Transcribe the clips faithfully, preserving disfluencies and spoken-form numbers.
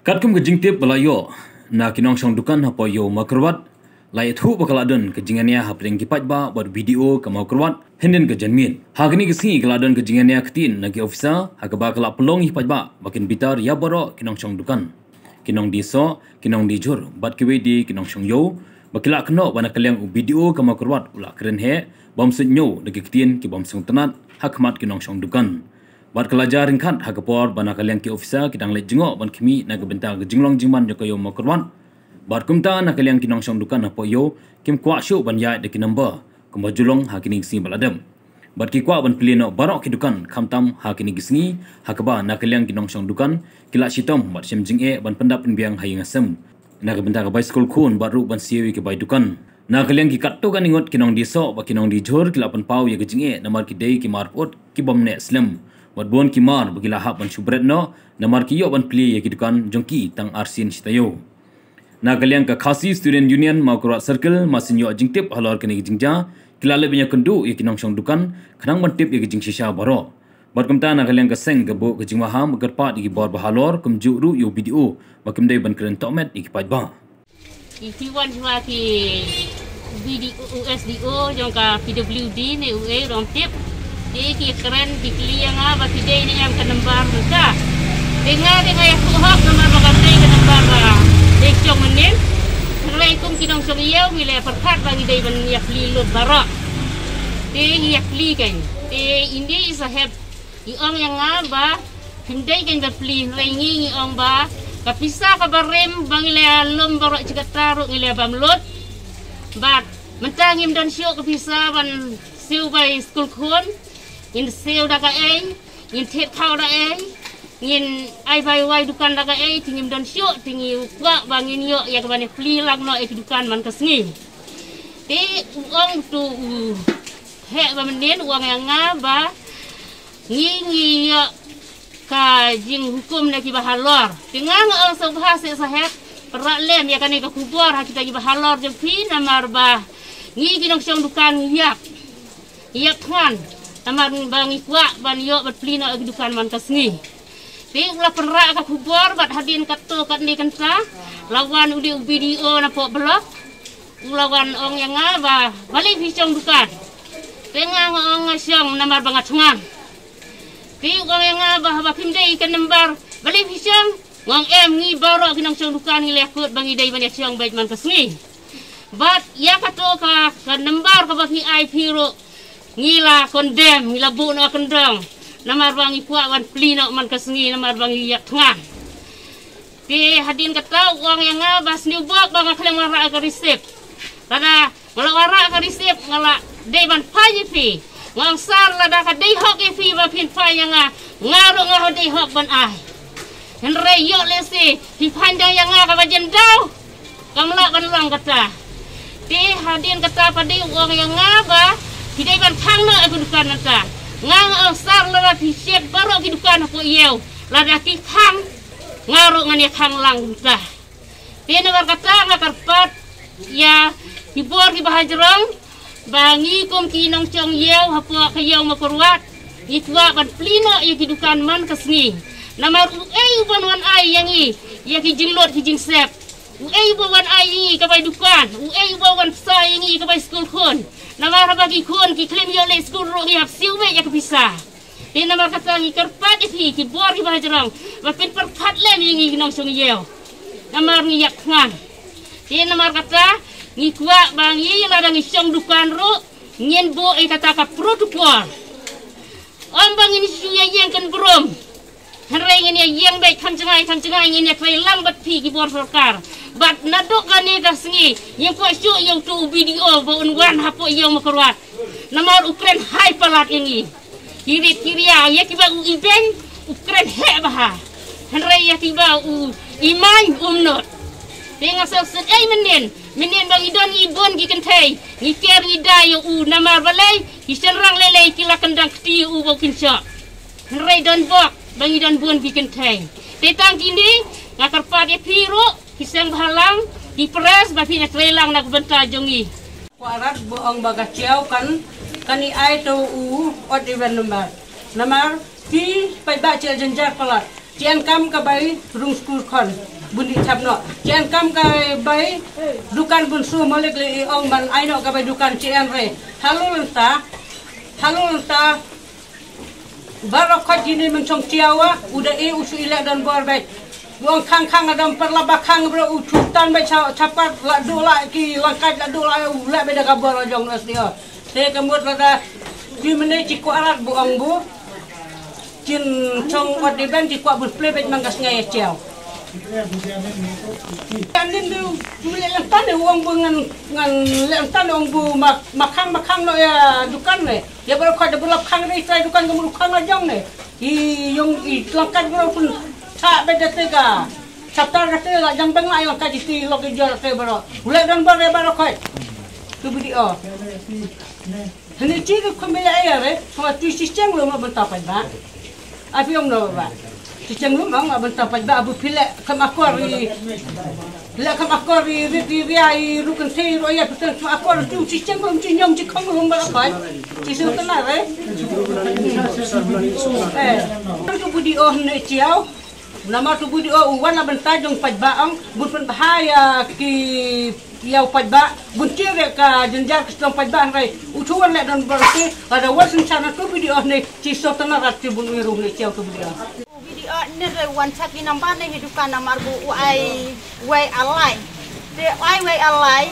Katkum ka jingtip ba la ïoh na ki nongshong dukan hapoh ïew Mawkyrwat, la ïathuh ba ka la don ka jingania hapdeng ki paidbah bad B D O ka Mawkyrwat hynnin ka janmiet. Ha kine ki sngi ka la don ka jingania ktien na ki officer ha kaba ka la pynlong ïa ki paidbah ba kin bitar ïa baroh ki nongshong dukan, ki nongdie soh, ki nongdie jhur bad kiwei de ki nongshong ïew, ba ki la kynnoh ba na ka liang u B D O ka Mawkyrwat u la kren heh bym suidñiew da ki ktien ki bym sngewtynnat ha khmat ki nongshong dukan. Bad ka la jia ryngkat ha ka por ba na ka liang ki officer ki dang leit jngoh ban khmih na ka bynta ka jinglong jingman jong ka ïew Mawkyrwat. Bad kumta na ka liang ki nongshong dukan hapoh ïew kim kwah shuh ban ïaid da ki number kumba ju long ha kine ki sngi ba la dep. Bad ki kwah ban plie noh baroh ki dukan khamtam ha kine ki sngi, ha kaba na ka liang ki nongshong dukan ki la shitom bad shem jingeh ban pyndap pynbiang ha ïing ha sem na ka bynta ka bai skul khun bad ruh ban siew ïa ki bai dukan. Na ka liang ki katto katne ngut ki nongdie soh bad ki nongdie jhur ki la pynpaw ïa ka jingeh namar ki dei ki mar pyut ki bym neh slem. Bad bun ki mar ba ki la hap ban shu bret noh namar ki ïoh ban plie ïa ki dukan jong ki tang arsien shi taïew. Na ka liang ka Khasi Student Union Mawkyrwat Circle, mar shu ïoh jingtip halor kane ka jingjia, ki la leit ban ïakynduh ïa ki nongshong dukan khnang ban tip ïa ka jingshisha baroh. Bad kumta na ka liang ka seng ka buh ka jingmaham ba kyrpad ïa ki bor ba halor kumjuh ruh ïa u B D O ba kim dei ban kren tohmet ïa ki paidbah. Ki wan shuwa ki B D O, S D O jong ka P W D ne uei ruh ngam tip. Te ki kren ki kylli ïa nga ba ki dei ne em ka number mynta. Te nga te nga ïathuh hok namar ba kam dei ka number ba dei shong mynnin. Hynrei kum ki nongshong ïew ngi la pyrkhat ba ngi dei ban ïa plie lut baroh. Te ngi ïa plie kein. Te ynda i sahep i ong ïa nga ba phim dei kein ba plie, hynrei ngi ngi ong ba ka pisa kaba rim ba ngi la lum baroh shi katta ruh ngi la bam lut. Bad mynta ngim don shuh ka pisa ban siew bai skul khun. Ngin siew da kaei, ngin thied khaw da ei, ngin ai bai wai dukan da kaei, te ngim don shuh, te ngi kwah ba ngin ïoh ïa kaba ne plie lang noh ïa ki dukan man ka sngi. Te u ong utu u heh ba mynnin u ong ïa nga ba ngi ngi ïoh ka jinghukum na kiba halor. Te nga nga ong sngewbha seh sahep, pynrah lem ïa kane ka khubor ha kita kiba halor jong phi namar ba ngi ki nongshong dukan ngi ïap. Ïap thngan namar ba ngi kwah ban ïoh ban plie noh ïa ki dukan man ka sngi. Te u la pynrah ka khubor bad hadien katto katne kynta la wan u dei u B D O na poh block. U la wan ong ïa nga ba balei phi shong dukan. Te nga nga ong nga shong namar ba nga thngan. Te u ong ïa nga ba haba phim dei ka number balei phi shong. Nga ong em, ngi baroh ki nongshong dukan ngi la kut ba ngi dei ban ïa shong beit man ka sngi. Bad ïa kato ka, ka number kaba phi ai phi ruh ngi la condemn, ngi la buh noh kyndong. Namar ba ngi kwah ban plie noh man ka sngi namar ba ngi ïap thngan. Te hadien kata u ong ïa nga ba sniew bok ba nga khlem wanrah ka receipt. Lada nga la wanrah ka receipt nga la dei ban phai ïa phi. Nga ong sir, lada ka dei hok ïa phi ba phin phai ïa nga, nga ruh nga dei hok ban ai. Hynrei ïoh lehse phi phai dang ïa nga kaba jan daw. Kam lah ban long kata. Te hadien kata pat de u ong ïa nga ba phi dei ban khang noh ïa ka dukan mynta. Nga nga ong sir, lada phi shet baroh ki dukan hapoh ïew, lada ki khang nga ruh ngan ïa khang lang mynta. Te namar kata nga kyrpad ïa ki bor kiba hajrong ba ngi kum ki nongshong ïew hapoh ka ïew Mawkyrwat ngi kwah ban plie noh ïa ki dukan man ka sngi. Namar uei uban wan ai ïa ngi ïa ki jinglut ki jingsep? Uei uba wan ai ïa ngi ka bai dukan? Uei uba wan pisa ïa ngi ka bai skul khun? Namar haba ki khun ki khlem ïoh leit skul ruh ngi hap siew beit ïa ka pisa. Te namar kata ngi kyrpad ïa phi ki bor kiba hajrong ba phin pyrkhat lem ïa ngi ki nongshong ïew. Namar ngi ïap thngan. Te namar kata ngi kwah ba ngi lada ngi shong dukan ruh ngin buh ïa kata ka protocol. Ym ba ngin shu ïa ïeng kynbrum. Hynrei ngin ïa ïeng beit kham jngai kham jngai, ngin ïa trei lang bad phi ki bor sorkar. Bad naduh kane ka sngi ngim kwah shuh ïa uto u B D O ba un wan hapoh ïew Mawkyrwat. Namar u kren hai palat ïa ngi. Ki rit ki ria ïa kiba u ibeiñ u kren heh bha. Hynrei ïa kiba u imaiñ um nud. Te nga sngewsih ei mynnin, mynnin ba ngi don ngi bun ki kynthei ngi ker ngi da ïa u namar balei ki shynrang lei lei ki la kyndang kti ïa u ba u kynshoh. Hynrei don bok ba ngi don bun ki kynthei. Te tang kine nga kyrpad ïa phi ruh ki seng bhalang, ki press ba phin ïa trei lang na ka bynta jong ngi. Kwah rat ba ong ba ka chiaw kan, kan i ai to u odd even number. Namar phi paidbah chi jynjar palat. Chen kam ka bai rung skur khon bun di chap no. Chen kam ka bai dukan bun su malik le i ong man ai no ka bai dukan chen re. Halu lenta. Halu lenta. Baroh khot jini men chong chiawa uda e usu ilek don bor bai. Wong khang khang adam perla ba khang bro u chutan bai cha chapat la do la ki langkat la do la u lek bai da ka bor jong nas dia. Te ka mut la da. Pi mene chi ko alat bu ong bu. Chin chong ot di ben chi kwah bun ple bej mang ka sngai chiaw. Kan lim du tu le lang tan de wong bu ngan ngan le lang tan wong bu mak makhang makhang no ya dukan ne. Ya baru khat de bulap khang ni trai dukan ke mulu khang la jong ne. I yong i langkat baru pun tha bej de te ka. Chapter de te la jang beng la langkat i ti lok i jor te baru. Ulai don baru baru khat. Tu bidi o. Hynrei chi ruh khum ïa ïa re, ha tu chi cheng lum bynta paidbah. A phi ong no ba. Chi cheng lum bynta paidbah bu phi leh kham akor i leh kham akor i rit i ria i ruh kan thei ruh ïa phi kan kham akor tu chi cheng lum chi nyong chi khong lum ba paid. Chi sung kan re. Eh. Tu bu di oh ne chiao. Namar tu bu di o u wan la bynta jong paidbah ong bun pynbha ïa ki ïa u paidbah bun tiar ïa ka jynjar ki shlong paidbah hynrei u chu wan leh don bor ki lada wan synshar na tu bu di o ne chi sot na rat chi bun ïa ruh ne chiaw tu bu di o. Bu di o ne re wan chak i nambar ne hi dukan namar bu u ai wei alai. Te ai wei alai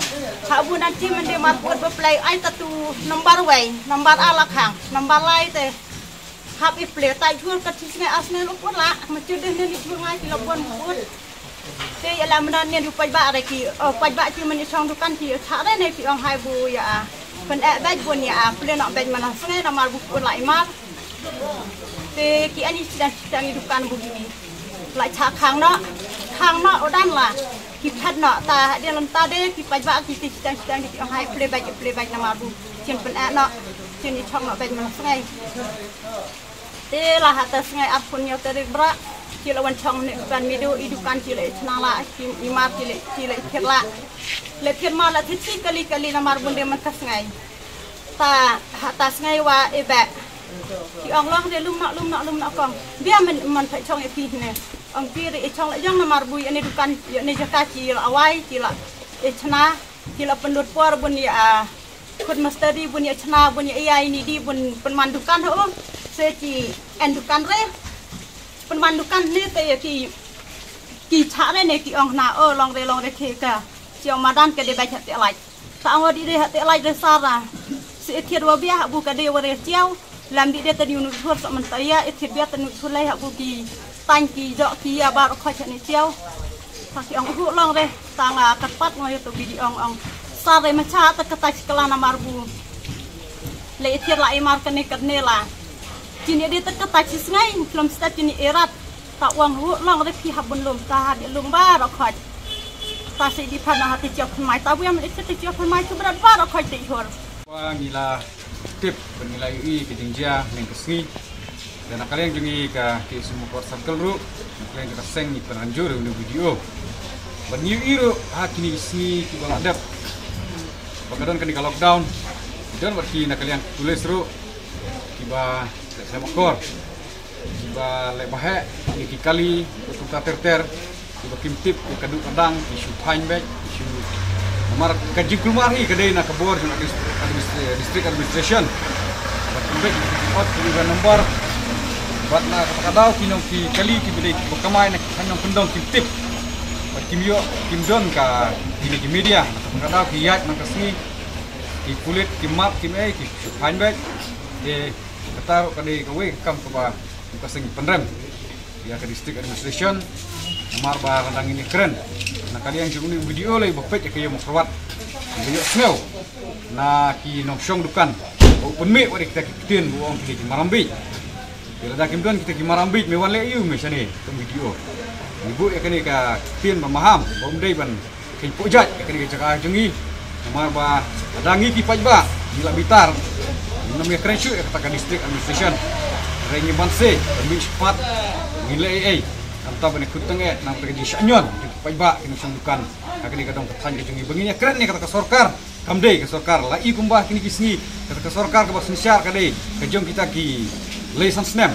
ha bu nan chi mende mar bu ba play ai ta tu nambar wei nambar ala khang nambar lai te. Hap i ple tai jhur ka thi sngai ar sngai lo pun la ma chu de ne ni jhur ngai ki lo pun pun. Te ya la mena ne du paidbah re ki o paidbah ki meni chong dukan ki cha re ne ki ong hai bu ya a. Pen e bej bun ya a ple no bej mana sngai na mar bu pun la i mar. Te ki ani sida sida ni dukan bu ki la cha khang no khang no o dan la. Ki phat no ta ha de lam ta de ki paidbah ki ti sida sida ni ki ong hai ple bej ple bej na mar bu. Chin pen e no chin i chong no bej mana sngai. Te la ha ta sngai arphew hynñiew tarik bra. Ki la wan chong ne dukan midu i dukan ki la i chna la ki i mar ki la ki la i thir la. La thir mar la thir chi kali kali namar bun de man ta sngai. Ta ha ta sngai wa e ba. Ki ong long de lum na lum na lum na kong. Bia man man pha chong e pi ne. Ong pi re i chong la jong namar bu i ne dukan i ne jaka ki la awai ki la i chna ki la pendut por bun i a. Khut mastadi bun ïa chna bun ïa ïai ni di bun pynman dukan ho. Se ki en dukan re. Pynman dukan ne te ïa ki ki cha re ne ki ong na o long re long re ke ka. Chiaw madan ka de bai cha te lai. Ta ong di de ha te lai de sara. Se thied wa bia ha bu ka de wa re chiaw. Lam di de ta niu nu thur sa man ta ïa thied bia ta niu thur lai ha bu ki. Tang ki jok ki ïa bar kho cha ne chiaw. Ta ki ong hu long re. Tang a kat pat ngoi to bi di ong ong. Sa re ma cha ta ka ta chi kala na mar bu. Le ithir la i mar kane kane la. Chini di ta ka ta chi sngai klom sta chini erat. Ta wang hu long re phi ha bun lum ta ha di lum ba ro khoj. Ta si di phan ha ti chiok phan mai ta wiam ithir ti chiok phan mai chu brat ba ro khoj ti hor. Wa ngi la tip ngi la yu i ki ding jia neng ka sngi. Dan na ka liang jong ngi ka K S U Mawkyrwat Circle ruh, na ka liang jong ka seng ngi pynanjur ïa u video. Ban ngi ïohi ruh ha kine ki sngi kiba la dep ba ka don kane ka lockdown. Don wat ki na ka liang pulis ruh kiba leh snem akor, kiba leh ba heh ïa ki kali, ki tukta ter ter. Kiba kim tip ïa ka duk ka dang ki shu phaiñ beit ki shu. Namar ka jingkulmar hi ka dei na ka bor jong admis- admis- district administration. Bad kim beit ki ot ki ban number. Bad na kata ka daw ki nong ki kali kiba dei kiba kamai na ki nong kyndong kim tip. Bad kim ïoh kim don ka kine ki media na kata ka daw ki ïaid man ka sngi. Ki pulit ki map kim ei ki shu phaiñ beit. Te kata ruh ka dei kawei ka kam kaba ka seng pynrem ïa ka district administration. Namar ba ka dang ïa kren na ka liang jong u video la ba peit ïa ka ïa Mawkyrwat ba ïoh sngew na ki nongshong dukan ba u pynmih wat ïa kita ki ktien ba u ong kita ki marambit. Ïa lada kim don kita ki marambit me wan leh ïa u me shane ka video. Ngi buh ïa kane ka ktien ba maham ba um dei ban Kynpoh jait ïa kane ka jaka jong ngi. Namar ba lada ngi ki paidbah ngi la bitar, ngi nym ïakren shuh ïa kata ka district administration. Hynrei ngi banse ban mih shakhmat ngi leh ei ei. Namar ba ngi khut tang eh namar ka jingshah ñion ki paidbah ki nongshong dukan ha kane ka dong ka thaiñ ka jong ngi ba ngin ïakren ïa kata ka sorkar. Kam dei ka sorkar la i kumba kine ki sngi kata ka sorkar kaba synshar ka dei ka jong kita ki lei san snem.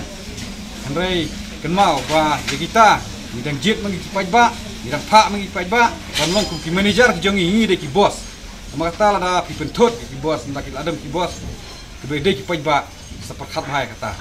Hynrei Kynmaw ba ïa kita ngi dang jied ma ngi ki paidbah, ngi dang phah ma ngi ki paidbah ban long kum ki manager ki jong ngi, ngi dei ki boss. Namar kata lada phi pynthut ki boss, lada ki la dam ki boss, kiba dei ki paidbah sa pyrkhat bha ïa kata.